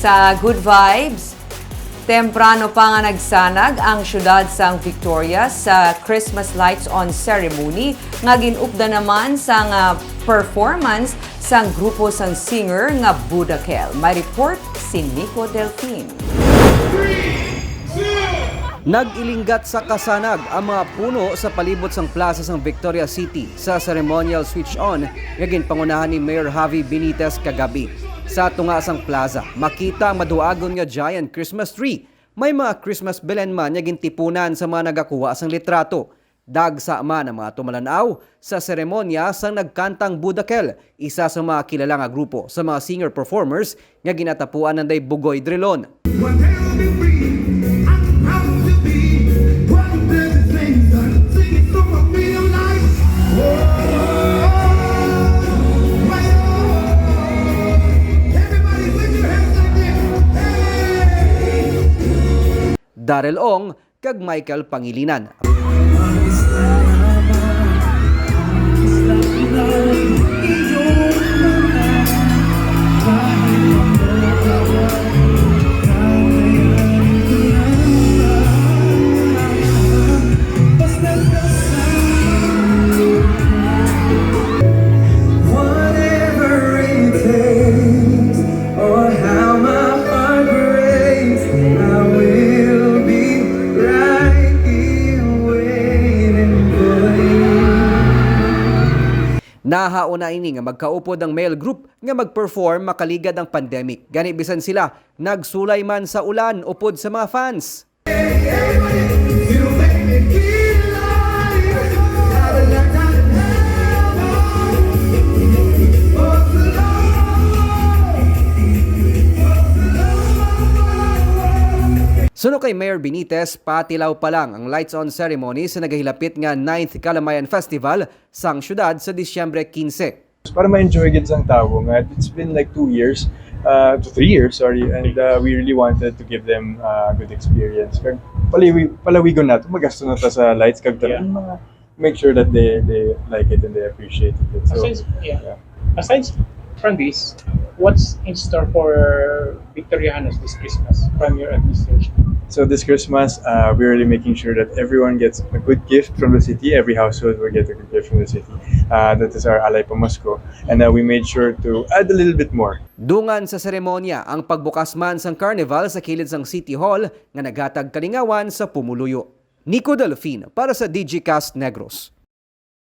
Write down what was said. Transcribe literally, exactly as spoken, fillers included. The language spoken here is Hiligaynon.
Ah, good vibes. Temprano pa nga nagsanag ang siyudad sang Victoria sa Christmas Lights on Ceremony nga ginupda naman sang, ah, performance sang grupo sang singer nga Budakel. May report si Nico Delfin. Nag-ilinggat sa kasanag ang mga puno sa palibot sang plaza sang Victoria City sa ceremonial switch-on nga ginpangunahan ni Mayor Javi Benitez kagabi. Sa tunga sang plaza, makita ang maduagon nga giant Christmas tree. May mga Christmas belen man nga gintipunan sa mga nagakuha sang litrato. Dagsa man ang mga tumalan-aw sa seremonya sang nagkantang Budakel, isa sa mga kilala nga grupo sa mga singer-performers nga ginatapuan nanday Bugoy Drilon. What held me free, I'm proud to be one of the things I'm singing from a real life. Whoa, whoa. Everybody put your hands like this. Hey! Daryl Ong, kag Michael Pangilinan. Whatever it takes, or how my heart breaks, I will be right here waiting for you. Nahauna ini nga magkaupod ang male group nga mag-perform makaligad ang pandemic. Gani bisan sila nagsulay man sa ulan upod sa mga fans. Suno kay Mayor Benitez, patilaw pa lang ang lights on ceremony sa nagahilapit nga ninth Kalamayan Festival sang siyudad sa Disyembre quince. Para ma-enjoy gid sang tawo nga it's been like two years, uh, to three years, sorry, and, uh, we really wanted to give them, uh, a good experience. Kag palawi-, palawigon nato, magasto na ta sa lights kag tanan, Yeah. mga, make sure that they, they like it and they appreciate it. So, Aside, yeah. yeah. Aside from this, what's in store for Victorianos this Christmas from your administration? So this Christmas, uh, we're really making sure that everyone gets a good gift from the city. Every household will get a good gift from the city. Uh, that is our Alay Pamasko. And, uh, we made sure to add a little bit more. Dungan sa seremonya ang pagbukas man sang carnival sa kilid sang City Hall nga naghatag kalingawan sa pumuluyo. Nico Delfin para sa Digicast Negros.